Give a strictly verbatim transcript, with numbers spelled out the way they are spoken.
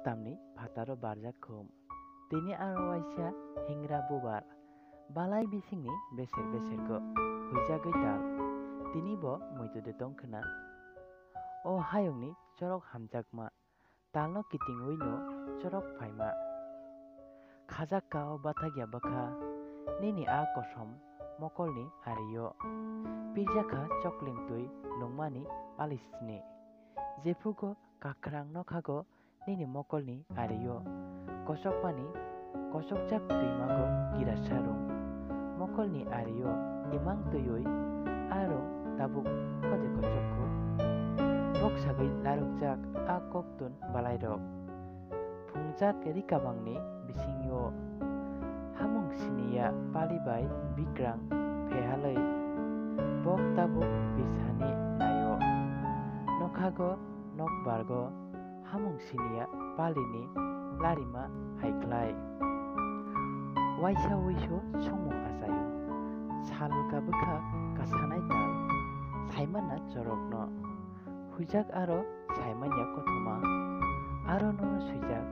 Tamni phataro barjak khum. Tini aro waisa hingra bubar. Balai bisingni beser besergo huijagwi tal. Tini bo muitu de tong khna. O hayungni chorok hamjakma. Talno kitingwino chorok phaima. Khajak ka o bathakya bwkha. Nini a kosom mokolni ario. Pirjakha chokling twi nungmani palisni. Jephugo kakrang nokhago nini mokolni ario kosokmani kosokjak twimago girasa rung. Mokolni ario imang twiwi a rung tabuk khode kosokgo. Bok sagwi larukjak a koktun balairok. Phungjak rikabangni bisingyo. Hamung siniya pali bai bikrang phehalwi bok tabuk bisani naio. Nokhago nokbargo hamung siniya palini larima hai khlai. Waisa wisu songmung achaio. Salka bwkha kasanai tal saimana chorokno. Huijak aro saimanya kothoma. Aro no swijak